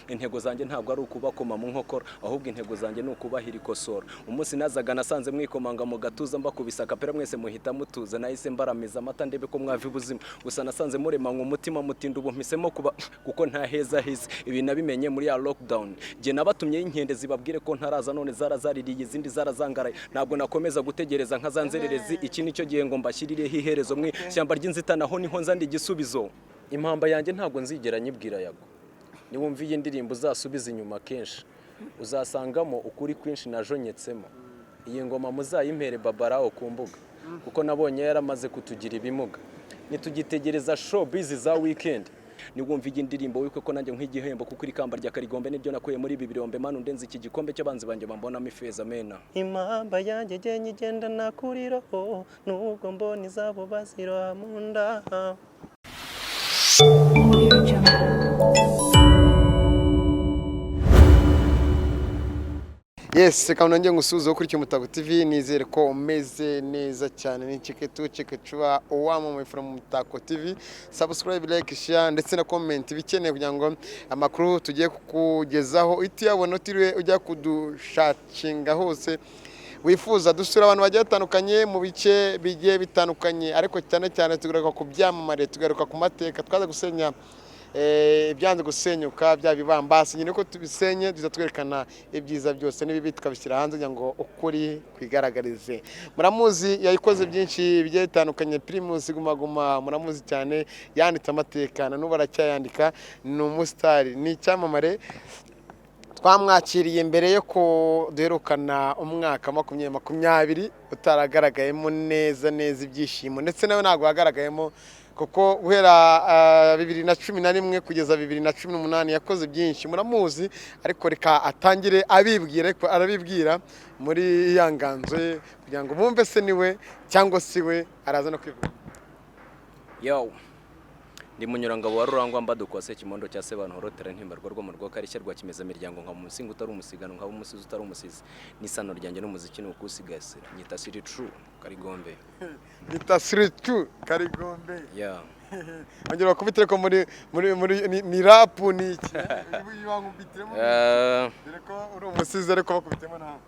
Intego zanjye ntabwo ari ukubakoma mu nkokora, ahubwo intego zanjye ni ukubahira ikosora. Umunsi nazaga nasanze mwikomanga mu gatuza, mbakubisa akapera mwese muhita mutuza. Nahise mbaramiza amata ndebe ko mwava ubuzima, gusa nasanze muremanywe umutima mutinda. Ubu mpisemo kuba kuko nta heza hisi. Ibi nabimenye muri ya lockdown. Jye nabatumye inkende zibabwire ko ntaraza, none zarazaririye, izindi zarazangaraye. Ntabwo nakomeza gutegereza nka za nzererezi. Iki nicyo gihe ngo mbashyirireho iherezo. Mu ishyamba ry'inzitane aho niho nzandi igisubizo. Impamba yanjye ntabwo nzigera nyibwira Yago. Niwumva iyi ndirimbo uzasubiza inyuma kenshi, uzasangamo ukuri kwinshi najonyetsemo. Iyi ngoma muzayimpere Babarawo ku mbuga, kuko nabonye yaramaze kutugira ibimuga, ntitugitegereza showbiz za weekend. Niwumva iyi ndirimbo wikwe ko nanjye nk'igihembo, kuko iri kamba rya Karigombe niryo nakuye muri ibi birombe. Manu ndenze iki gikombe cy'abanzi banjye bambonamo ifeza mena. Impamba yanjye igenda igenda nakuriraho, nubwo mbona izabo baziroha mu nda. Audio Jungle. Yes, reka nongere ngusuhuze kuri Umutako TV. Nizere ko umeze neza cyane. Ni Chiketu Chikecuba uwamamaye from Umutako TV. Subscribe, like, share ndetse na comment bikeneye kugira ngo amakuru tugiye kukugezaho uhite uyabona utiriwe ujya kudushakinga hose wifuza. Dusura abantu bagiye batandukanye mu bice bigiye bitandukanye, ariko cyane cyane tugaruka ku byamamare, tugaruka ku mateka. Twaza gusenya ibyanze gusenyuka, bya bibambasi nyine ko tubisenye, tuza twerekana ibyiza byose n'ibibi tukabishyira hanze kugira ngo ukuri kwigaragarize. Muramuzi, yayikoze byinshi bigiye bitandukanye. Primus Guma Guma muramuzi cyane, yanditse amateka na n'ubu aracyayandika. Ni umusitari, ni icyamamare. Twamwakiriye mbere yo duherukana umwaka 2020 utaragaragayemo neza neza ibyishimo, ndetse nawe ntabwo yagaragayemo, kuko guhera 2011 kugeza 2018 yakoze byinshi. Muramuzi, ariko reka atangire abibwira, ariko arabibwira muri ya nganzo ye kugira ngo bumve se niwe cyangwa si we. Araza no kwivuga. Yo, ndi Munyurangabo wa Rurangwa, mbadukwa se kimondo cya Sebantu, horotera ntimbarwa rwo mu rwakarishya rwa kimeza miryango, nka umusinga utari umusigano, nkaba umusizi utari umusizi, n'isano ryanjye n'umuziki ni ukusigasira. Nyita Siri True Karigombe. Bita Siritu Karigombe. Yeah. Ongera bakubitire ko muri ni rap, ni iki bankubitiremo? Dore ko uri umusizi, ariko bakubitemo nawe.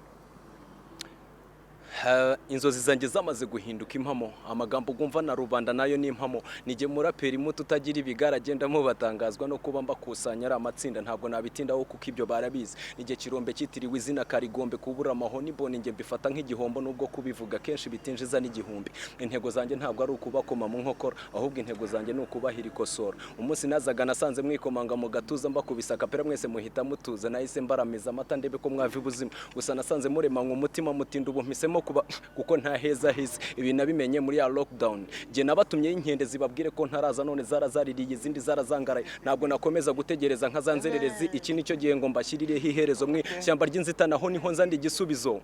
Inzozi zanjye zamaze guhinduka impamo, amagambo ugumva na rubanda nayo ni impamo. Nijye muraperi muto utagira ibigara, agenda mubatangazwa no kuba mbakusanya ari amatsinda. Ntabwo nabitindaho kuko ibyo barabizi. Nijye kirombe cyitiriwe izina Karigombe. Kubura amahoni mbona njye mbifata nk'igihombo, nubwo kubivuga kenshi bitinjiza n'igihumbi. Intego zanjye ntabwo ari ukubakoma mu nkokora, ahubwo intego zanjye ni ukubahira ikosora. Umunsi nazaga nasanze mwikomanga mu gatuza, mbakubisa akapera mwese muhita mutuza. Nahise mbaramiza amata ndebe ko mwava ubuzima, gusa nasanze muremanywe umutima mutinda. Ubu mpisemo kuba kuko nta heza hisi. Ibi nabimenye muri ya lockdown. Jye nabatumye inkende zibabwire ko ntaraza, none zarazaririye, izindi zarazangaraye. Ntabwo nakomeza gutegereza nka za nzererezi. Iki nicyo gihe ngo mbashyirireho iherezo. Mu ishyamba ry'inzitane aho niho nzandi igisubizo.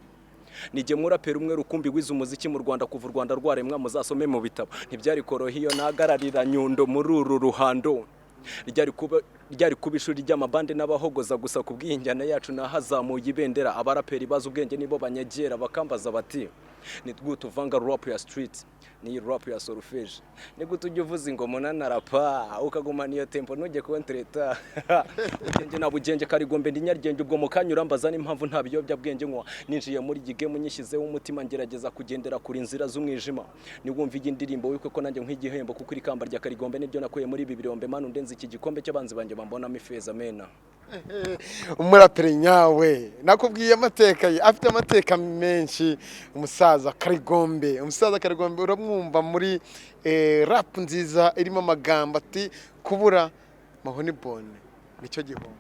Nijye muraperi umwe rukumbi wize umuziki mu Rwanda kuva u Rwanda rwaremwa, muzasome mu bitabo. Ntibyari koroha iyo nahagararira Nyundo muri uru ruhando, ryari kuba ishuri ry'amabande n'abahogoza gusa. Ku bw'injyana yacu nahazamuye ibendera. Abaraperi bazi ubwenge nibo banyegera bakambaza bati: "Ni gute uvanga rap ya street n'iyi rap ya solfège? Ni gute ujya uvuza ingoma unanarapa, ukagumana iyo tempo, ntujye kontreta?" Ubugenge na bugenge Karigombe, ndi Nyarugenge. Ubwo mukanya urambaza n'impamvu nta biyobyabwenge nywa. Ninjiye muri iyi game nyishyizeho umutima, ngerageza kugendera kuri inzira z'umwijima. Niwumva iyi ndirimbo wikwe ko nanjye nk'igihembo, kuko iri kamba rya Karigombe niryo nakuye muri ibi birombe. Manu ndenze iki gikombe cy'abanzi banjye bambonamo ifeza mena. Umuraperi nyawe, nakubwiye amateka ye, afite amateka menshi. Umusaza Karigombe, umusaza Karigombe uramwumva muri rap nziza irimo amagambo ati kubura mahonibone nicyo gihombo.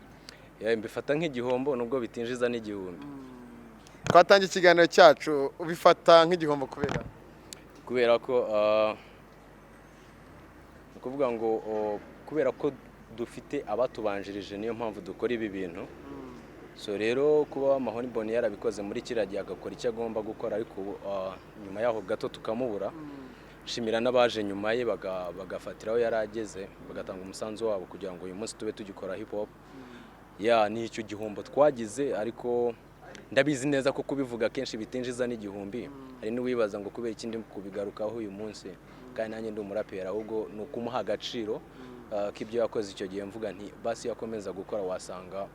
Mbifata nk'igihombo nubwo bitinjiza n'igihumbi. Twatangiye ikiganiro cyacu ubifata nk'igihombo kubera? Kubera ko ni ukuvuga ngo kubera ko dufite abatubanjirije, niyo mpamvu dukora ibi bintu. So rero kuba Mahoniboni yarabikoze muri kiriya gihe, agakora icyo agomba gukora, ariko ubu, nyuma yaho gato tukamubura, nshimira n'abaje nyuma ye bagafatira aho yari ageze, bagatanga umusanzu wabo kugira ngo uyu munsi tube tugikora hip hop. Ya, ni icyo gihombo twagize, ariko ndabizi neza ko kubivuga kenshi bitinjiza n'igihumbi. Hari n'uwibaza ngo kubera ikindi kubigarukaho uyu munsi kandi nanjye ndi umuraperi. Ahubwo ni ukumuha agaciro. k'ibyo yakoze icyo gihe, mvuga nti basi yakomeza gukora wasanga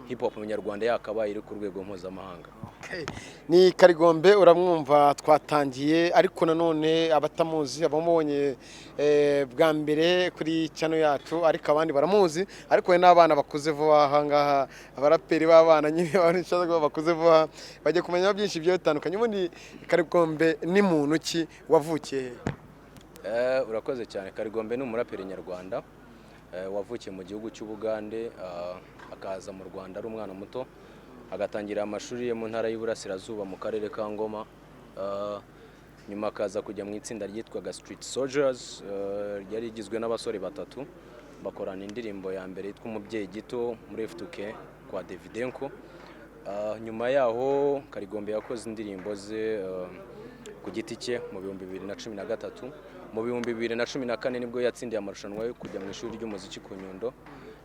hip hop mu Nyarwanda yakabaye iri ku rwego mpuzamahanga. Ni Karigombe, uramwumva, twatangiye, ariko nanone abatamuzi, abamubonye bwa mbere kuri channel yacu, ariko abandi baramuzi, ariko we n'abana bakuze vuba aha ngaha, abaraperi b'abana nyine abantu bakuze vuba bagiye kumenya byinshi bigiye bitandukanye. Ubundi Karigombe ni muntu ki, wavukiye he? Urakoze cyane. Karigombe ni umuraperi nyarwanda wavukiye mu gihugu cy'Ubugande, akaza mu Rwanda ari umwana muto, agatangira amashuri ye mu ntara y'Iburasirazuba mu karere ka Ngoma. Nyuma akaza kujya mu itsinda ryitwaga Street Soldiers, ryari rigizwe n'abasore batatu, bakorana indirimbo ya mbere yitwa Umubyeyi Gito muri F2K kwa Davidenko. Nyuma yaho Karigombe yakoze indirimbo ze ku giti cye mu 2013. Mu 2014 nibwo yatsindiye amarushanwa yo kujya mu ishuri ry'umuziki ku Nyundo.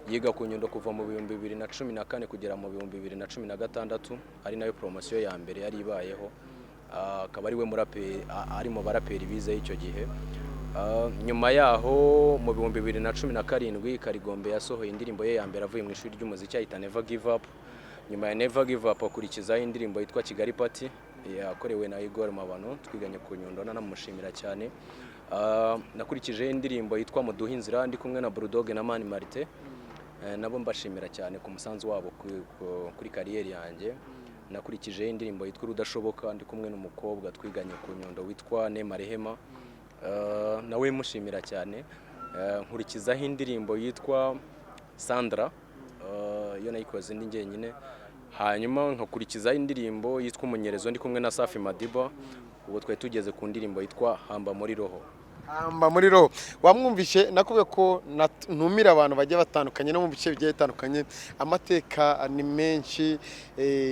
Yiga ku Nyundo kuva mu 2014 kugera mu 2016, ari nayo poromosiyo ya mbere yari ibayeho. Akaba ari we muraperi ari mu baraperi bize icyo gihe. Nyuma yaho mu 2017 Karigombe yasohoye indirimbo ye ya mbere avuye mu ishuri ry'umuziki, ayita Never Give Up. Nyuma ya Never Give Up akurikizaho indirimbo yitwa Kigali Party yakorewe na Igor Mabano twiganye ku Nyundo, nanamushimira cyane. Nakurikijeho indirimbo yitwa Muduhe Inzira ndi kumwe na Bulldog na Mani Martin. Nabo mbashimira cyane ku musanzu wabo kuri kariyeri yanjye. Nakurikijeho indirimbo yitwa Urudashoboka ndi kumwe n'umukobwa twiganye ku Nyundo witwa Nema Rehema. Nawe mushimira cyane. Nkurikizaho indirimbo yitwa Sandra, iyo nayikoze ndi njyenyine. Hanyuma nkakurikizaho indirimbo yitwa Umunyerezo ndi kumwe na Safi Madiba. Ubwo twari tugeze ku ndirimbo yitwa Hamba muri Roho. Hamba muri roho, wamwumvishe. Nakubwiye ko ntumira abantu bagiye batandukanye no mu bice bigiye bitandukanye, amateka ni menshi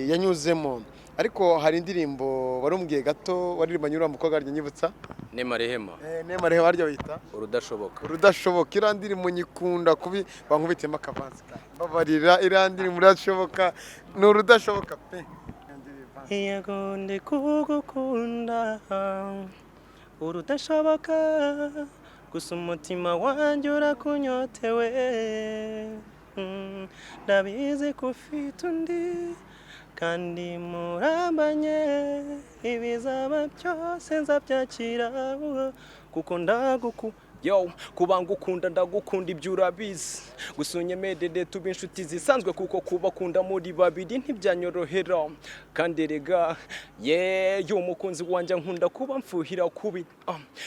yanyuzemo, ariko hari indirimbo warumbwiye gato waririmbanye uriya mukobwa, arya nyibutsa. Nema Rehema. Nema Rehema, harya bayita Urudashoboka. Urudashoboka. Iriya ndirimbo nyikunda kubi, bankubitiyemo akavansi kawe, mbabarira. Iriya ndirimbo urashoboka, ni urudashoboka pe. Yego, ndi kugukunda urudashoboka, gusa umutima wanjye urakunyotewe. Ndabizi ko ufite undi kandi murambanye, ibizaba byose nzabyakira kuko ndaguku. Yo, kuba ngukunda ndagukunda, ibyo urabizi, gusa unyemerere tuba inshuti zisanzwe, kuko kubakunda muri babiri ntibyanyorohera. Kandi erega ye yo umukunzi wanjye nkunda kuba mfuhira kubi.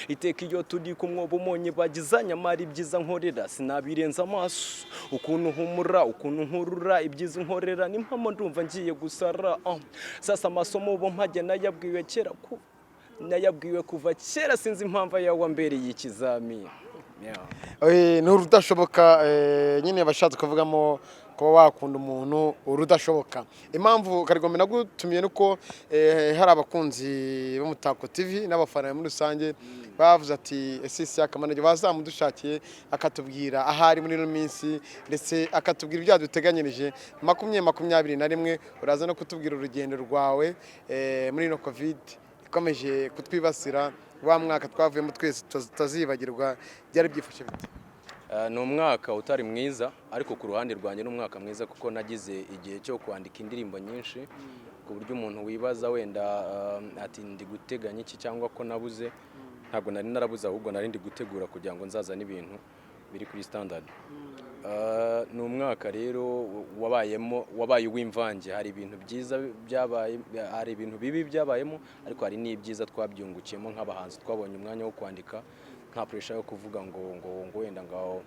Iteka iyo turi kumwe ubumonyi bagiza, nyamara ibyiza nkorera sinabirenza amaso, ukuntu humura, ukuntu nkurura, ibyiza unkorera ni mpamo, ndumva ngiye gusara. Sasa amasomo ubu mpajya nayabwiwe kera ku nayabwiwe kuva kera, sinzi impamvu yawe ambereye ikizami. Yeah. Ni urudashoboka, nyine bashatse kuvugamo kuba wakunda umuntu urudashoboka. Impamvu Karigombe nagutumiye nuko hari abakunzi b'Umutako TV n'abafana muri rusange bavuze ati: "Ese Isiaka Manager bazamudushakiye akatubwira ahari muri ino minsi, ndetse akatubwira ibyo yaduteganyirije 2021." Uraza no kutubwira urugendo rwawe muri ino Covid ikomeje kutwibasira, wa mwaka twavuyemo twese tutazibagirwa, byari byifashe bite? Ni umwaka utari mwiza, ariko ku ruhande rwanjye ni umwaka mwiza, kuko nagize igihe cyo kwandika indirimbo nyinshi, ku buryo umuntu wibaza wenda ati ndi guteganya iki cyangwa ko nabuze, ntabwo nari narabuze, ahubwo nari ndi gutegura kugira ngo nzazane ibintu biri kuri standard. Ni umwaka rero wabayemo, wabaye uw'imvange. Hari ibintu byiza byabaye, hari ibintu bibi byabayemo, ariko hari n'ibyiza twabyungukiyemo nk'abahanzi. Twabonye umwanya wo kwandika nta pressure yo kuvuga ngo wenda ngo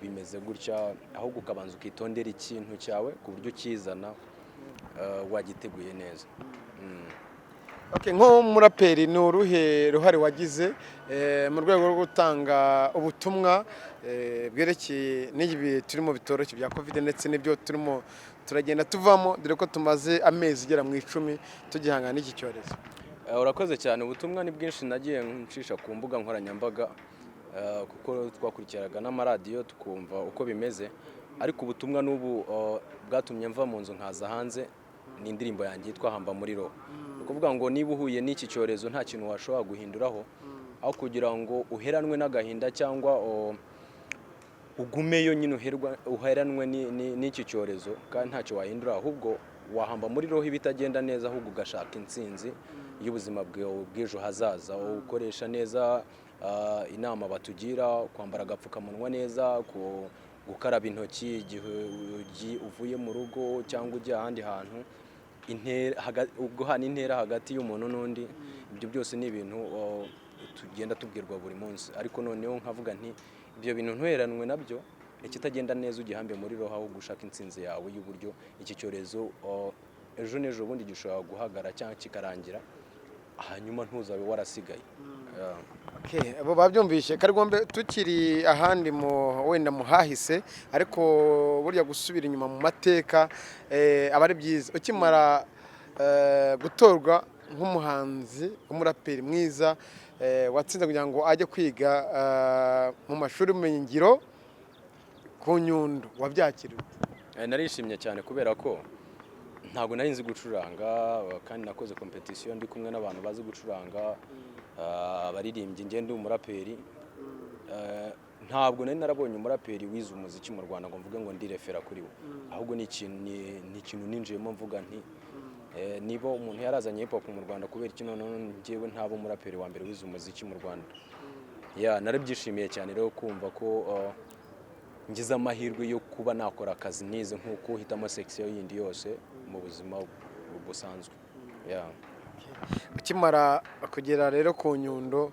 bimeze gutya, ahubwo ukabanza ukitondera ikintu cyawe ku buryo ukizana wagiteguye neza. Okay, nk'umuraperi ni uruhe ruhare wagize mu rwego rwo gutanga ubutumwa bwerekeye n'ibi turimo bitoroshye bya Covid, ndetse n'ibyo turimo turagenda tuvamo, dore ko tumaze amezi agera mu 10 tugihangana n'iki cyorezo? Urakoze cyane. Ubutumwa ni bwinshi nagiye ncisha ku mbuga nkoranyambaga, kuko twakurikiraga n'amaradiyo tukumva uko bimeze, ariko ubutumwa n'ubu bwatumye mva mu nzu nkaza hanze ni indirimbo yanjye yitwa Hamba muri Roho. Ni ukuvuga ngo niba uhuye n'iki cyorezo nta kintu washobora guhinduraho, aho kugira ngo uheranwe n'agahinda cyangwa Ugumeyo nyine uheranwe n'iki cyorezo kandi ntacyo wahindura, ahubwo wahamba muri roho ibitagenda neza, ahubwo ugashaka intsinzi y'ubuzima bwawe bw'ejo hazaza, ukoresha neza inama batugira, kwambara agapfukamunwa neza, gukaraba intoki igihe uvuye mu rugo cyangwa ujya ahandi hantu, guhana intera hagati y'umuntu n'undi. Ibyo byose ni ibintu tugenda tubwirwa buri munsi, ariko noneho nkavuga nti ibyo bintu ntuheranwe nabyo, ikitagenda neza ugihambe muri roho, aho gushaka intsinzi yawe y'uburyo iki cyorezo ejo n'ejo bundi gishobora guhagara cyangwa kikarangira, hanyuma ntuzabe warasigaye. Yeah. Okay, abo babyumvishe. Karigombe, tukiri ahandi mu wenda muhahise, ariko burya gusubira inyuma mu mateka aba ari byiza. Ukimara gutorwa nk'umuhanzi w'umuraperi mwiza watsinze kugira ngo ajye kwiga mu mashuri y'ubumenyingiro ku Nyundo, wabyakiriye ute? Narishimye cyane kubera ko ntabwo nari nzi gucuranga, kandi nakoze competition ndi kumwe n'abantu bazi gucuranga, abaririmbyi, njye ndi umuraperi. Ntabwo nari narabonye umuraperi wize umuziki mu Rwanda ngo mvuge ngo ndirefera kuri we, ahubwo ni ikintu ninjiyemo mvuga nti niba umuntu yarazanye hip hop mu Rwanda, kubera iki noneho njyewe ntaba umuraperi wa mbere wize umuziki mu Rwanda? Ya, narabyishimiye cyane rero kumva ko ngize amahirwe yo kuba nakora akazi nize, nk'uko uhitamo section yindi yose mu buzima busanzwe. Yeah. Ukimara kugera rero ku Nyundo,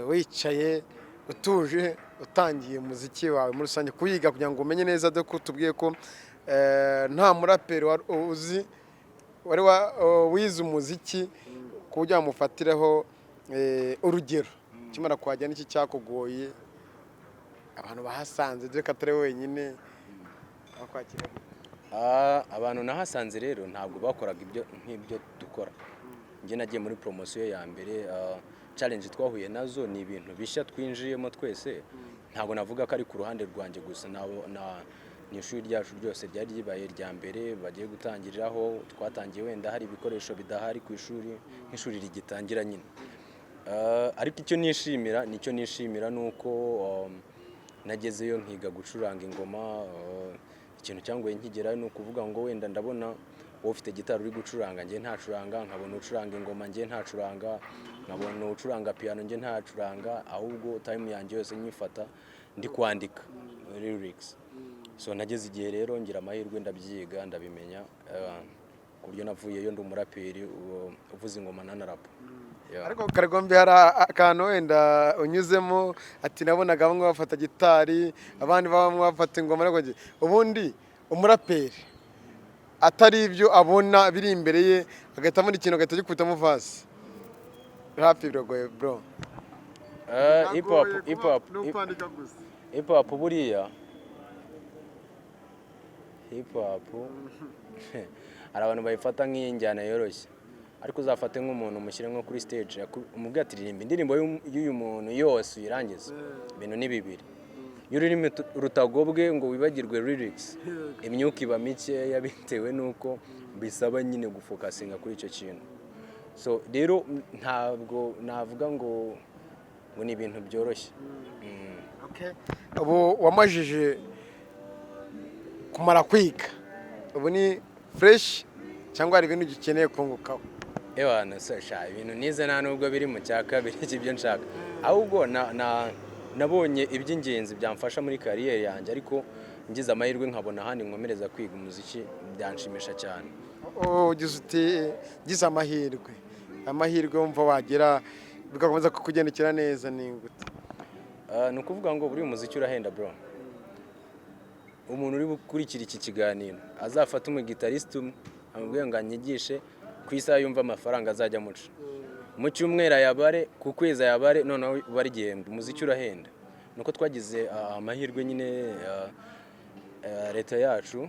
wicaye utuje, utangiye umuziki wawe muri rusange kuyiga kugira ngo umenye neza, dore ko tubwiye ko nta muraperi wari uzi wari wize umuziki ku buryo wamufatiraho urugero. Ukimara kuhagera, n'iki cyakugoye? Abantu bahasanze, dore ko atari wenyine, bakwakira gute? Abantu nahasanze rero ntabwo bakoraga ibyo nk'ibyo dukora. Njye nagiye muri poromosiyo ya mbere. Challenge twahuye nazo ni ibintu bishya twinjiyemo twese. Ntabwo navuga ko ari ku ruhande rwanjye gusa, ni ishuri ryacu ryose ryari ribaye irya mbere bagiye gutangiriraho. Twatangiye wenda hari ibikoresho bidahari ku ishuri, nk'ishuri rigitangira nyine. Ariko icyo nishimira, nicyo nishimira ni uko nagezeyo nkiga gucuranga ingoma. Ikintu cyangoye nkigerayo ni ukuvuga ngo wenda ndabona wowe ufite gitari uri gucuranga, njye ntacuranga, nkabona ucuranga ingoma, njye ntacuranga, nkabona ucuranga piano, njye ntacuranga, ahubwo time yanjye yose nyifata ndi kwandika lyrics. So nageze igihe rero ngira amahirwe ndabyiga, ndabimenya, ku buryo navuyeyo ndi umuraperi uvuza ingoma nanarapa. Yeah. Ariko Karigombe, hari akantu wenda unyuzemo, ati nabonaga bamwe bafata gitari, abandi bamwe bafata ingoma, ariko ubundi umuraperi atari ibyo abona biri imbere ye, agahita abona ikintu agahita agikubitamo verse hafi, biragoye bro. Hip hop hip hop, buriya hip hop hari abantu bayifata nk'injyana yoroshye, ariko uzafate nk'umuntu umushyire nko kuri stage, umubwire ati ririmba indirimbo y'uyu muntu yose uyirangize, ibintu ni bibiri. Iyo ururimi rutagobwe ngo wibagirwe lyrics, imyuka iba mikeya bitewe n'uko bisaba nyine gufocusinga kuri icyo kintu. So rero ntabwo navuga ngo ni ibintu byoroshye. Ubu wamajije kumara kwiga, ubu ni fresh cyangwa hari ibintu ugikeneye kungukaho? Ewana se sha, ibintu nize nta nubwo biri mu cya kabiri cy'ibyo nshaka, ahubwo na nabonye iby'ingenzi byamfasha muri career yanjye, ariko ngize amahirwe nkabona ahandi nkomereza kwiga umuziki byanshimisha cyane. Ugize uti ngize amahirwe, amahirwe wumva wagira bigakomeza kukugendekera neza ni gute? Ni ukuvuga ngo buriya umuziki urahenda bro. Umuntu uri gukurikira iki kiganiro azafate umugitarisite umwe amubwire ngo anyigishe ku isaha, yumva amafaranga azajya amuca mu cyumweru ayabare, ku kwezi ayabare, noneho ubare igihembwe. Umuziki urahenda. Nuko twagize amahirwe nyine, leta yacu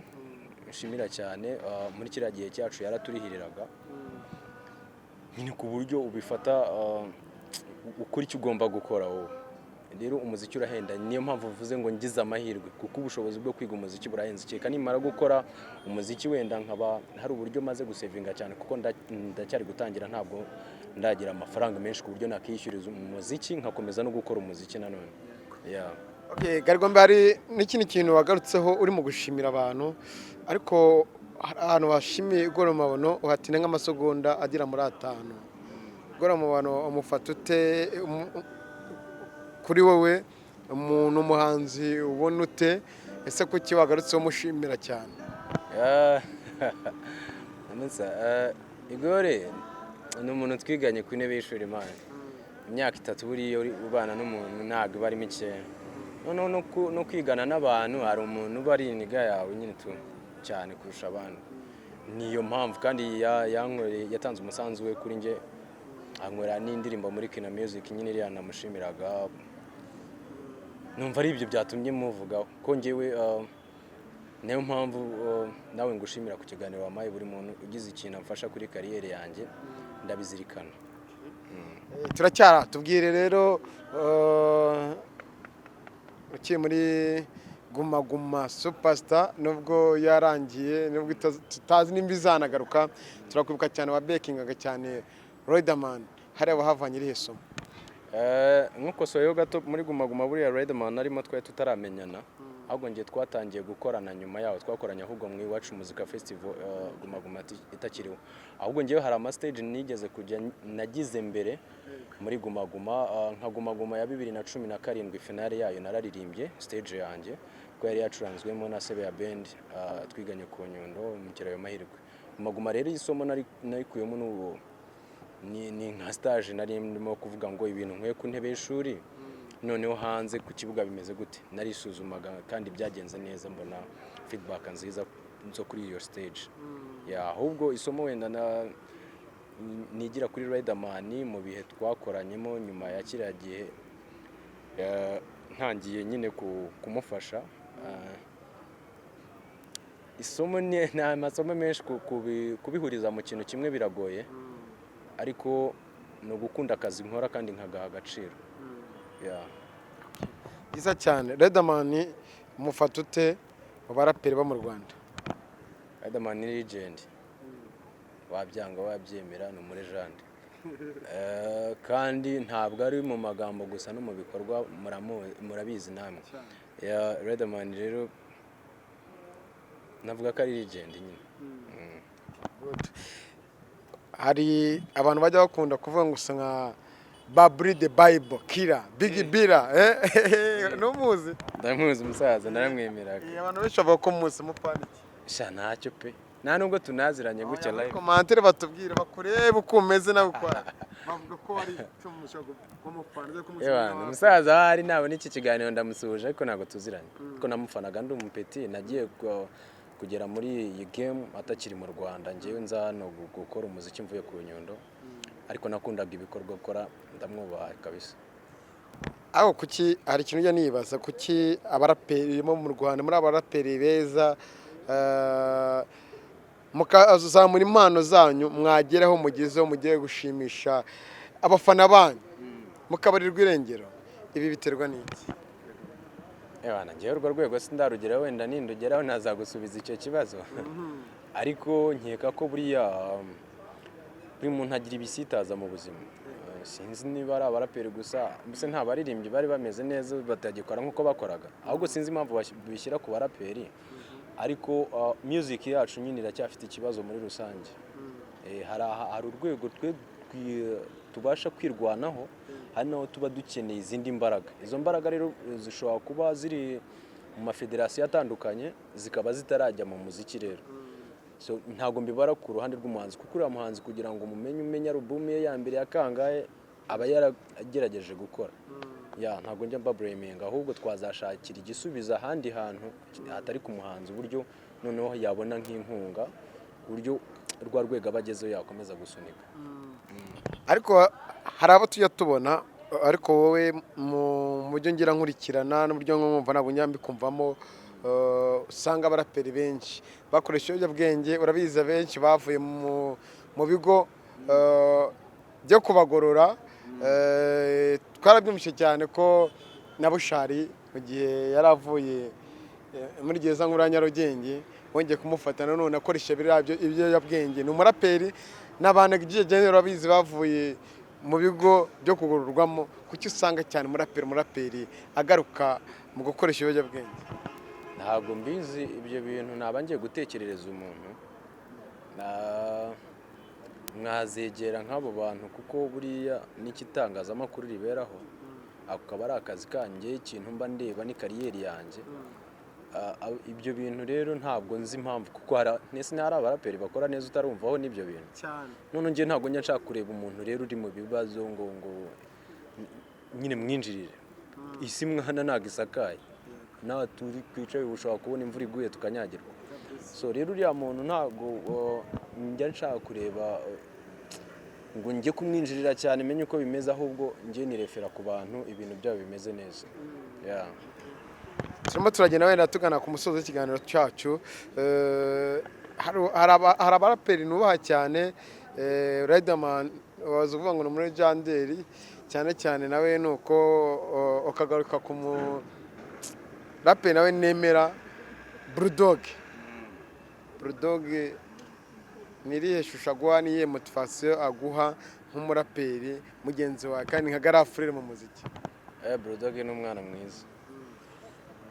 nshimira cyane, muri kiriya gihe cyacu yaraturihiriraga nyine ku buryo ubifata, ukora icyo ugomba gukora wowe. Rero umuziki urahenda, niyo mpamvu uvuze ngo ngize amahirwe, kuko ubushobozi bwo kwiga umuziki burahenze. Kereka nimara gukora umuziki wenda nkaba hari uburyo maze gusavinga cyane, kuko ndacyari gutangira, ntabwo ndagira amafaranga menshi ku buryo nakishyuriza umuziki nkakomeza no gukora umuziki nanone. Yeah. Okay, Garigombe, hari n'ikindi kintu wagarutseho uri mu gushimira abantu, ariko hari ahantu washimiye Igor Mabano uhatina nk'amasegonda agera muri 5. Igor Mabano umufata ute? Kuri wowe umuntu, umuhanzi ubona ute? Ese kuki wagarutseho umushimira cyane? Amutsa, Igor ni umuntu twiganye ku ntebe y'ishuri, Imana. Imyaka 3 buriya uri ubana n'umuntu ntabwo iba ari mikeya. Noneho no kwigana n'abantu, hari umuntu uba ari iniga yawe nyine tu cyane kurusha abandi. Niyo mpamvu kandi yankoreye, yatanze umusanzu we kuri njye, ankorera n'indirimbo muri Kina Music nyine iriya namushimiraga. Numva ari ibyo byatumye muvugaho ko njyewe niyo mpamvu nawe ngushimira ku kiganiro wampaye. Buri muntu ugize ikintu amfasha kuri career yanjye ndabizirikana. Turacyara tubwire rero, ukiri muri Guma Guma Superstar, nubwo yarangiye, nubwo tutazi nimba izanagaruka, turakwibuka cyane wa bekingaga cyane Riderman. Hariya wahavanye irihe somo? Nkukosoyeho gato, muri Guma Guma buriya Riderman arimo twari tutaramenyana, ahubwo ngiye twatangiye gukorana nyuma yaho. Twakoranye ahubwo mu Iwacu Muzika Festival, Guma Guma itakiriho. Ahubwo ngewe hari ama stage nigeze kujya nagize mbere muri Guma Guma, nka Guma Guma ya 2017, finale yayo nararirimbye stage yanjye, kuko yari yacuranzwemo na Sebeya Band, twiganye ku Nyundo mu Kirayo Mahirwe. Guma Guma rero isomo narikuyemo n'ubu ni nka stage nari ndimo kuvuga ngo ibintu nkwiye ku ntebe y'ishuri, noneho hanze ku kibuga bimeze gute. Narisuzumaga kandi byagenze neza, mbona feedback nziza zo kuri iyo stage. Ya, ahubwo isomo wenda na nigira kuri Riderman mu bihe twakoranyemo nyuma ya kiriya gihe, ntangiye nyine kumufasha, isomo ni amasomo menshi, kubihuriza mu kintu kimwe biragoye, ariko ni ugukunda akazi nkora kandi nkagaha agaciro. Yeah. Byiza cyane. Riderman mufata ute mu baraperi bo mu Rwanda? Riderman ni legend, wabyanga wabyemera ni umulegend. Kandi ntabwo ari mu magambo gusa, no mu bikorwa murabizi namwe. Yeah, Riderman rero navuga ko ari legend nyine. Good. Hari abantu bajya bakunda kuvuga ngo usa nka Baburi the Bible Killer Big Bira, eh, numuzi? Ndamuzi umusaza, naramwemeraga. Abantu benshi bavuga ko muzi mupfana iki? Sha, ntacyo pe, nta nubwo tunaziranye gutya live. Commentaire batubwire, bakurebe uko umeze nawe uko ari. Bavuga ko ari icyo mushobora kumupfana ko musa. Ewana, umusaza ahari nabona iki kiganiro ndamusuhuje, ariko ntabwo tuziranye, kuko namufanaga ndi umupeti. Nagiye kugera muri iyi game atakiri mu Rwanda. Ngewe nza hano gukora umuziki mvuye ku Nyundo, ariko nakundaga ibikorwa akora, ndamwubaha kabisa. Aho kuki hari ikintu ujya nibaza, kuki abaraperi bo mu Rwanda, muri abaraperi beza, mukazamura impano zanyu, mwageraho mugezeho mugiye gushimisha abafana banyu, mukabarirwa irengero? Ibi biterwa n'iki? Ewana, ngewe urwo rwego sindarugeraho, wenda nindugeraho nazagusubiza icyo kibazo. Ariko nkeka ko buriya buri muntu agira ibisitaza mu buzima. Sinzi niba ari abaraperi gusa, mbese nta baririmbyi bari bameze neza batagikora nk'uko bakoraga? Ahubwo sinzi impamvu bishyira ku baraperi, ariko music yacu nyine iracyafite ikibazo muri rusange. Hari urwego twe tubasha kwirwanaho, hari naho tuba dukeneye izindi mbaraga. Izo mbaraga rero zishobora kuba ziri mu mafederasiyo atandukanye, zikaba zitarajya mu muziki. Rero so ntabwo mbibara ku ruhande rw'umuhanzi, kuko uriya muhanzi kugira ngo umumenye, umenye alubumu ye ya mbere ya kangahe aba yaragerageje gukora. Ya, ntabwo njya mbablaminga, ahubwo twazashakira igisubizo ahandi hantu hatari ku muhanzi, uburyo noneho yabona nk'inkunga, ku buryo rwa rwego aba agezeho yakomeza gusunika. Ariko hari abo tujya tubona, ariko wowe mu buryo ngira nkurikirana n'uburyo nkumva ntabwo njya mbikumvamo, usanga abaraperi benshi bakoresha ibiyobyabwenge. Urabizi, abenshi bavuye mu bigo byo kubagorora. Twarabyumvise cyane ko na Bushali mu gihe yari avuye muri gereza nkuru ya Nyarugenge bongeye kumufata nanone akoresha biriya ibiyobyabwenge. Ni umuraperi n'abantu igihe urabizi bavuye Mu bigo byo kugororwamo, kuki usanga cyane umuraperi agaruka mu gukoresha ibiyobyabwenge? Ntabwo mbizi ibyo bintu, naba ngiye gutekerereza umuntu. Mwazegera nk'abo bantu, kuko buriya n'ikitangazamakuru riberaho, ako kaba ari akazi kanjye. Ikintu mba ndeba ni career yanjye. Ibyo bintu rero ntabwo nzi impamvu, kuko nese ntihari abaraperi bakora neza utarumvaho n'ibyo bintu? Cyane. None njye ntabwo njya nshaka kureba umuntu rero uri mu bibazo ngo nyine mwinjirire. Isi mwana ntabwo isakaye, nawe turi twicaye ubu ushobora kubona imvura iguye tukanyagirwa. So rero uriya muntu ntabwo njya nshaka kureba ngo njye kumwinjirira cyane menye uko bimeze, ahubwo njye nirefera ku bantu ibintu byabo bimeze neza. Yeah. Turimo turagenda wenda tugana ku musozo w'ikiganiro cyacu. Hari abaraperi nubaha cyane, Riderman, waza uvuga ngo ni umulegendary cyane cyane, nawe ni uko ukagaruka ku muraperi nawe nemera, Bulldog. Bulldog ni irihe shusho aguha, ni iyihe motivation aguha nk'umuraperi mugenzi wawe kandi nka grand frère mu muziki? Bulldog ni umwana mwiza,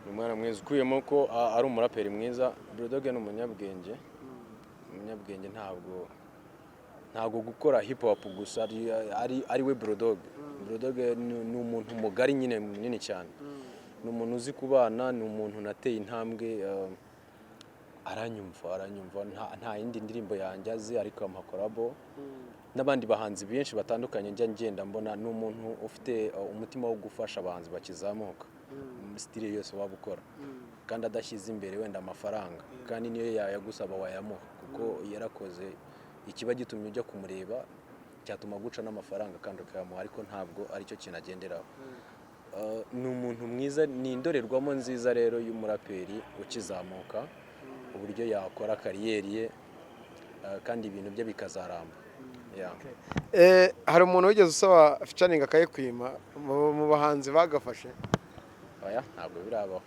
ni umwana mwiza. Ukuyemo ko ari umuraperi mwiza, Bulldog ni umunyabwenge. Umunyabwenge ntabwo gukora hip hop gusa ari we Bulldog. Bulldog ni umuntu mugari nyine, munini cyane, ni umuntu uzi kubana, ni umuntu nateye intambwe, aranyumva. Nta yindi ndirimbo yanjye azi, ariko ampa collabo n'abandi bahanzi benshi batandukanye njya ngenda mbona. Ni umuntu ufite umutima wo gufasha abahanzi bakizamuka muri style yose waba ukora, kandi adashyize imbere wenda amafaranga, kandi niyo yayagusaba wayamuha, kuko yarakoze. Ikiba gitumye ujya kumureba cyatuma guca n'amafaranga kandi ukayamuha, ariko ntabwo aricyo kintu agenderaho. Ni umuntu mwiza, ni indorerwamo nziza rero y'umuraperi ukizamuka, uburyo yakora career ye kandi ibintu bye bikazaramba. Yeah. Hari umuntu wigeze usaba featuring akayikwima mu bahanzi bagafashe? Oya, ntabwo birabaho.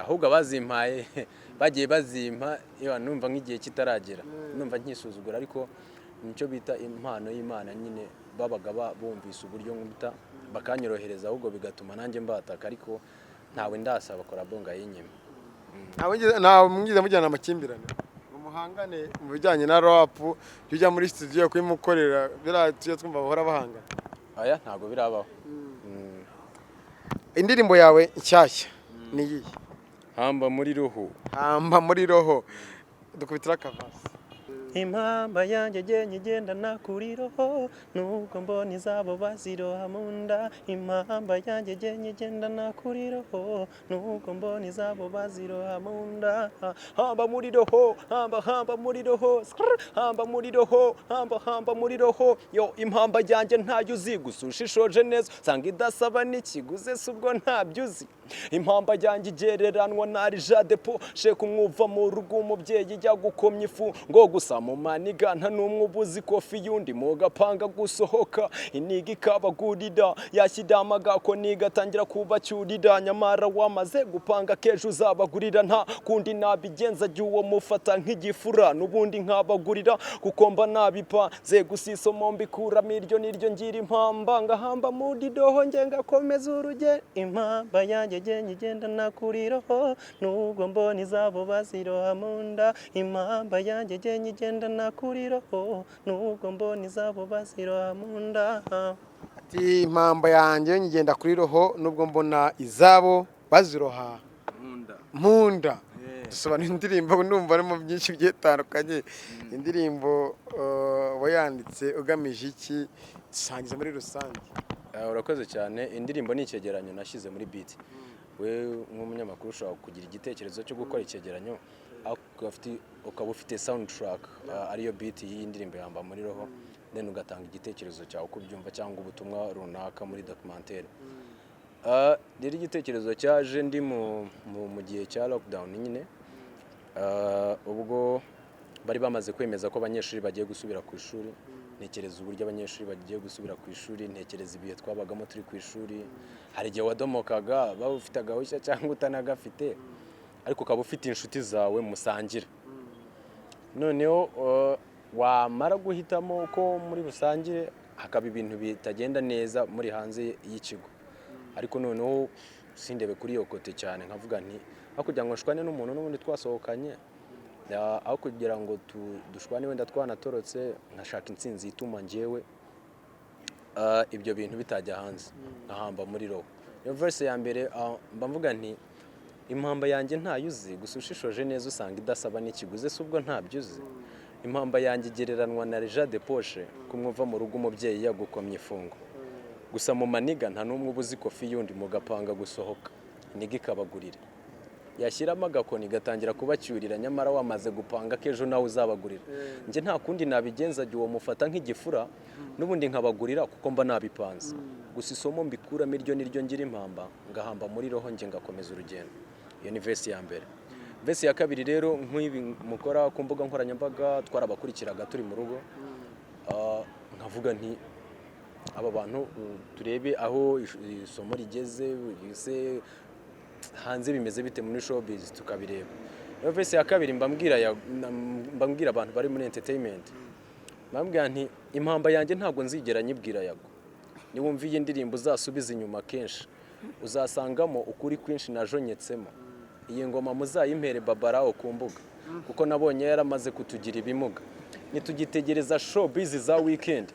Ahubwo abazimpaye bagiye bazimpa yewe numva nk'igihe kitaragera, numva nkisuzugura, ariko nicyo bita impano y'Imana nyine. Babaga bumvise uburyo nkubita bakanyorohereza, ahubwo bigatuma nanjye mbataka, ariko ntawe ndasaba collabo ngo ayinyime. Ntawe mwigeze mujyana amakimbirane ngo muhangane mu bijyanye na rap, jya ujya muri studio kuyimukorera, biriya tujya twumva bahora bahangana? Oya, ntabwo birabaho. Indirimbo yawe nshyashya ni iyihe? Hamba muri roho. Hamba muri roho, dukubitira akaverse. Impamba yanjye genda igendana kuri roho, nubwo mbona izabo baziroha mu nda. Impamba yanjye genda igendana kuri roho, nubwo mbona izabo baziroha mu nda. Hamba muri roho, hamba, hamba muri roho, skrr, hamba muri roho, hamba, hamba muri roho. Yo, impamba yanjye ntayo uzi, gusa ushishoje neza usanga idasaba n'ikiguzi. Se ubwo ntabyo uzi? Impamba yanjye igereranwa na rija depo sheka umwuva mu rugo, umubyeyi ijya gukomya ifu ngo gusa mu maniga nta n'umwe ubuzi kofi y'undi, mu gapanga gusohoka iniga ikabagurira, yashyira amagako nigatangira kubacyurira, nyamara wamaze gupanga kejo uzabagurira. Nta kundi nabigenza, jya uwo mufata nk'igifura n'ubundi nkabagurira, kuko mba nabipa ze gusa isomo mbikuramo iryo niryo ngira impamba ngahamba muri roho nge ngakomeza urugendo. Impamba yanjye genda igendana kuri roho, nubwo mbona izabo baziroha mu nda. Impamba yanjye genda igendana kuri roho, nubwo mbona izabo baziroha mu nda. Ati impamba yanjye ngenda kuri roho, nubwo mbona izabo baziroha munda. Dusobanura indirimbo, ndumva harimo byinshi bigiye bitandukanye. Indirimbo wayanditse ugamije iki? Dusangize muri rusange. Urakoze cyane. Indirimbo ni icyegeranyo nashyize muri beat. We nk'umunyamakuru ushobora kugira igitekerezo cyo gukora icyegeranyo, ariko ukaba ufite soundtrack, ariyo beat y'iyi ndirimbo yamba muri roho, then ugatanga igitekerezo cyawe uko ubyumva cyangwa ubutumwa runaka muri documentaire. Rero igitekerezo cyaje ndi mu gihe cya lockdown nyine. Ubwo bari bamaze kwemeza ko abanyeshuri bagiye gusubira ku ishuri, ntekereza uburyo abanyeshuri bagiye gusubira ku ishuri, ntekereza ibihe twabagamo turi ku ishuri. Hari igihe wadomokaga, waba ufite agahushya cyangwa utanagafite, ariko ukaba ufite inshuti zawe musangira. Noneho wamara guhitamo ko muri busangire Hakaba ibintu bitagenda neza muri hanze y'ikigo, ariko noneho sindebe kuri iyo côté cyane, nkavuga nti aho kugira ngo nshwane n'umuntu n'ubundi twasohokanye, aho kugira ngo dushwane wenda twanatorotse, nkashaka intsinzi ituma njyewe ibyo bintu bitajya hanze, nkahamba muri roho. Iyo verse ya mbere, mba mvuga nti impamba yanjye ntayo uzi, gusa ushishoje neza usanga idasaba n'ikiguzi. Se ubwo ntabyo uzi? Impamba yanjye igereranwa na l'argent de poche, kumwuva mu rugo umubyeyi yagukomye ifungo. Gusa mu maniga nta n'umwe uba uzi kofi y'undi, mugapanga gusohoka iniga ikabagurira, yashyiramo agakoni gatangira kubacyurira, nyamara wamaze gupanga ko ejo nawe uzabagurira. Njye nta kundi nabigenza, jya uwo mufata nk'igifura, n'ubundi nkabagurira kuko mba nabipanze. Gusa isomo mbikuramo iryo niryo ngira impamba, ngahamba muri roho njye ngakomeza urugendo. Iyo ni verse ya mbere. Verse ya kabiri rero, nk'ibi mukora ku mbuga nkoranyambaga, twarabakurikiraga turi mu rugo. Nkavuga nti aba bantu, turebe aho isomo rigeze, ese hanze bimeze bite muri showbiz, tukabireba. Iyo verse ya kabiri mbabwira abantu bari muri entertainment, mbabwira nti impamba yanjye ntabwo nzigera nyibwira Yago. Niwumva iyi ndirimbo uzasubiza inyuma kenshi, uzasangamo ukuri kwinshi najonyetsemo. Iyi ngoma muzayimpere Babarawo ku mbuga, kuko nabonye yaramaze kutugira ibimuga. Ntitugitegereza showbiz za weekend,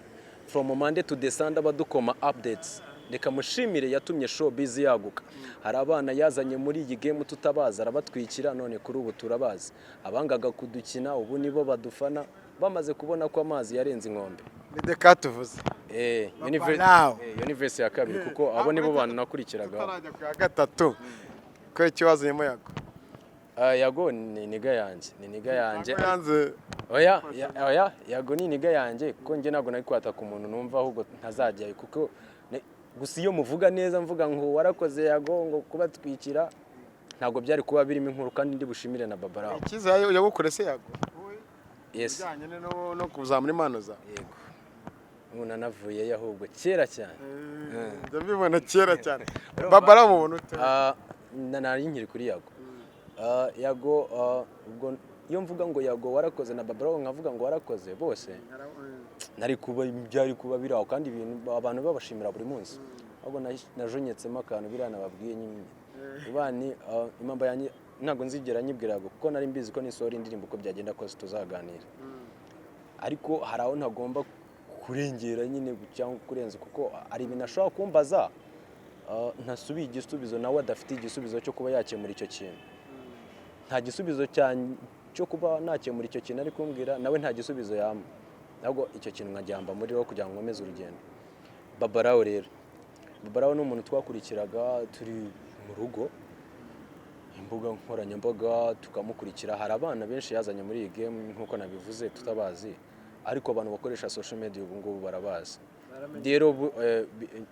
from Monday to the Sunday badukoma updates. Reka mushimire yatumye showbiz yaguka. Hari abana yazanye muri iyi game tutabazi, arabatwikira, none kuri ubu turabazi. Abangaga kudukina ubu nibo badufana, bamaze kubona ko amazi yarenze inkombe. Ni Deka tuvuze. Babalawo. Iyo ni verse ya kabiri, kuko abo nibo bantu nakurikiraga. Tutarajya ku ya gatatu, ko ikibazo nyuma Yago. Yago ni nigga yanjye, ni nigga yanjye. Ntabwo yanze. Oya, oya, Yago ni nigga yanjye, kuko njye ntabwo nari kwataka umuntu numva ahubwo ntazajyayo, kuko gusa iyo muvuga neza mvuga ngo warakoze Yago ngo kubatwikira, ntabwo byari kuba birimo inkuru, kandi ndi bushimire na Babarawo. Icyizere yagukore se Yago? Yes. Ibijyanye no kuzamura impano zawe. Yego, ubu nanavuyeyo ahubwo kera cyane. Ndabibona kera cyane. Babara mubona ute? Nari nkiri kuri Yago. Yago, ubwo iyo mvuga ngo Yago warakoze na Babarawo nkavuga ngo warakoze bose, nari kuba byari kuba biri aho, kandi ibintu abantu babashimira buri munsi. Ahubwo najonyetsemo akantu, biriya nababwiye nyine ubani impamba yanjye ntabwo nzigera nyibwira Yago, kuko nari mbizi ko nisohora indirimbo uko byagenda kose tuzaganira, ariko hari aho ntagomba kurengera nyine cyangwa kurenza, kuko hari ibintu ashobora kumbaza ntasubiye igisubizo, nawe adafite igisubizo cyo kuba yakemura icyo kintu. Nta gisubizo cyo kuba nakemura icyo kintu ari kumbwira, nawe nta gisubizo yampa, ahubwo icyo kintu nkagihamba muri wo kugira ngo nkomeze urugendo. Babarawo rero, Babarawo ni umuntu twakurikiraga turi mu rugo, imbuga nkoranyambaga tukamukurikira. Hari abana benshi yazanye muri iyi game nk'uko nabivuze tutabazi, ariko abantu bakoresha social media ubu ngubu barabazi. Rero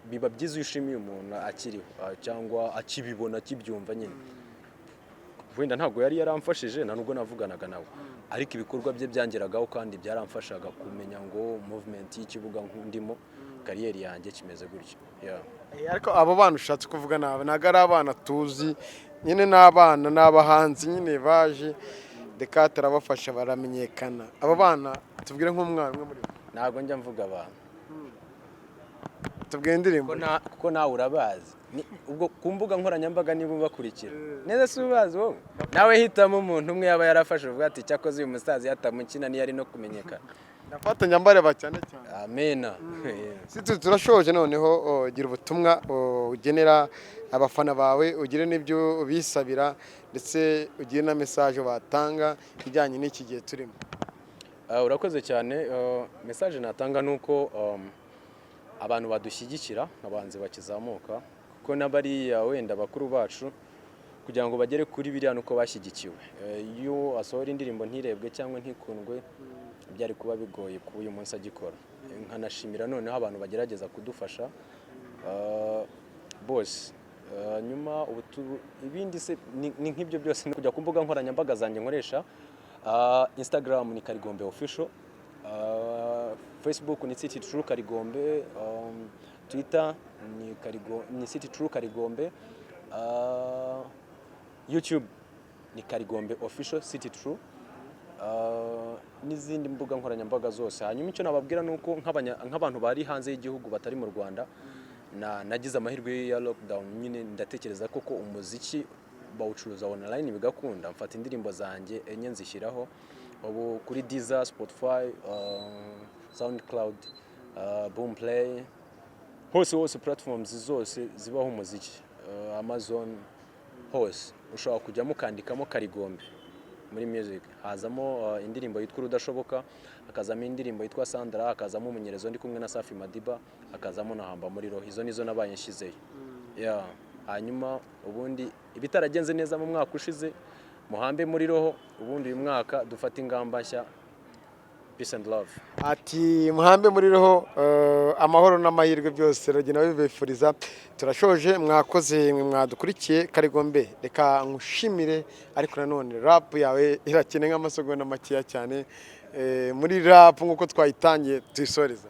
biba byiza iyo ushimiye umuntu akiriho, cyangwa akibibona, akibyumva nyine. Wenda ntabwo yari yaramfashije, nta nubwo navuganaga nawe, ariko ibikorwa bye byangeragaho kandi byaramfashaga kumenya ngo movement y'ikibuga ndimo, career yanjye kimeze gutya. Yeah. Ariko abo bana ushatse kuvuga nabi ntabwo ari abana tuzi nyine, ni abana, ni abahanzi nyine baje Dekate arabafasha baramenyekana. Abo bana tubwire nk'umwana umwe muri bo. Ntabwo njya mvuga abantu. Tubwire indirimbo. Kuko nawe urabazi. Ubwo ku mbuga nkoranyambaga niba ubakurikira neza, si ubazi wowe? Nawe hitamo umuntu umwe yaba yarafashe uvuga ati cyakoze uyu musaza yatamukina niyo ari no kumenyekana. Ndafatanya mbareba cyane cyane. Amena. Si turashoje noneho, gira ubutumwa ugenera abafana bawe, ugire n'ibyo ubisabira, ndetse ugire na message batanga ijyanye n'iki gihe turimo. Urakoze cyane. Message natanga ni uko abantu badushyigikira abahanzi bakizamuka, kuko n'abariya wenda bakuru bacu kugira ngo bagere kuri biriya nuko bashyigikiwe. Iyo asohora indirimbo ntirebwe cyangwa ntikundwe, byari kuba bigoye kuba uyu munsi agikora. Nkanashimira noneho abantu bagerageza kudufasha, bose. Nyuma ibindi se ni nk'ibyo byose, ni kujya ku mbuga nkoranyambaga zanjye nkoresha. Instagram ni Karigombe Official, Facebook ni City True Karigombe, Twitter ni City True Karigombe, YouTube ni Karigombe Official City True. n'izindi mbuga nkoranyambaga zose. Hanyuma icyo nababwira ni uko nk'abantu bari hanze y'igihugu batari mu Rwanda, nagize amahirwe ya lockdown nyine, ndatekereza koko umuziki bawucuruza online bigakunda. Mfata indirimbo zanjye enye nzishyiraho ubu kuri Deezer, Spotify, SoundCloud, Boomplay, hose hose, platforms zose zibaho umuziki, Amazon, hose ushobora kujyamo ukandikamo Karigombe muri music, hazamo indirimbo yitwa Urudashoboka, hakazamo indirimbo yitwa Sandra, hakazamo Umunyerezo ndi kumwe na Safi Madiba, hakazamo na Hamba muri Roho. Izo nizo nabaye nshyizeyo. Yeah. Hanyuma ubundi ibitaragenze neza mu mwaka ushize muhambe muri roho, ubundi uyu mwaka dufate ingamba nshya. Peace and love. Ati muhambe muri roho, amahoro n'amahirwe byose rugenda bibifuriza. Turashoje, mwakoze mwe mwadukurikiye. Karigombe, reka nkushimire, ariko nanone rap yawe irakene nk'amasegonda makeya cyane. Muri rap nk'uko twayitangiye tuyisoreza.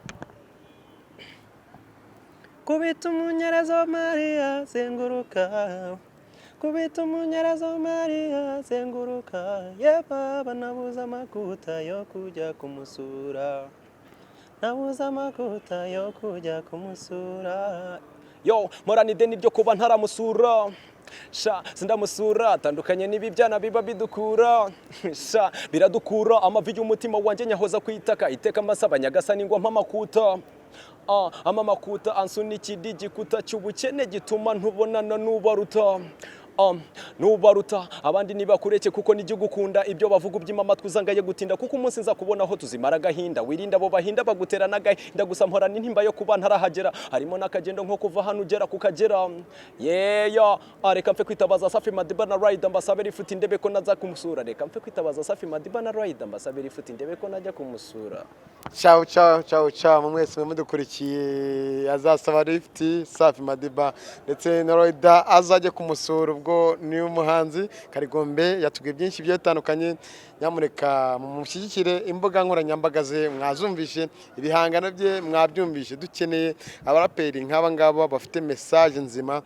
Kubita umunyerezo Mariya zenguruka, kubita umunyerezo Mariya zenguruka, ye baba, nabuze amakuta yo kujya kumusura, nabuze amakuta yo kujya kumusura. Yo, mporana ideni ryo kuba ntaramusura sha, sindamusura. Tandukanye n'ibi byana biba bidukura sha, biradukura amavi y'umutima wanjye nyahoza ku itaka iteka amasaba Nyagasani ngo ampe amakuta. Ah, ama makuta ansunikira igikuta cy'ubukene gituma ntubonana n'ubaruta. Nubaruta abandi nibakureke kuko nijya ugukunda ibyo bavuga ubyima amatwi uzangaye gutinda, kuko umunsi nza kubona aho tuzimara agahinda. Wirinda abo bahinda bagutera n'agahinda. Gusa mporana intimba yo kuba ntarahagera, harimo n'akagendo nko kuva hano ugera ku Kagera yeya. Ah, reka mfe kwitabaza Safi Madiba na Rider mbasabe lifuti ndebe ko naza kumusura. Reka mfe kwitabaza Safi Madiba na Rider mbasabe lifuti ndebe ko najya kumusura. Ciao ciao ciao ciao mwese mwe mudukurikiye. Azasaba lifuti Safi Madiba ndetse na Roida azajye kumusura. Ubwo ni umuhanzi Karigombe, yatubwiye byinshi bigiye bitandukanye. Nyamuneka mumushyigikire, imbuga nkoranyambaga ze mwazumvishe, ibihangano bye mwabyumvishe. Dukeneye abaraperi nk'aba ngaba bafite message nzima,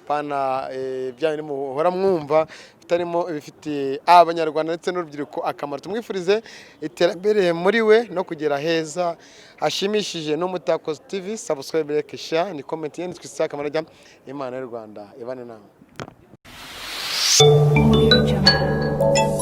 pana bya bindi muhora mwumva bitarimo ibifitiye Abanyarwanda ndetse n'urubyiruko akamaro. Tumwifurize iterambere muri we no kugera heza hashimishije. N'Umutako TV, subscribe, like, share ni comment yanditswe isaka akamaro. Imana y'u Rwanda ibane namwe. Audio Jungle.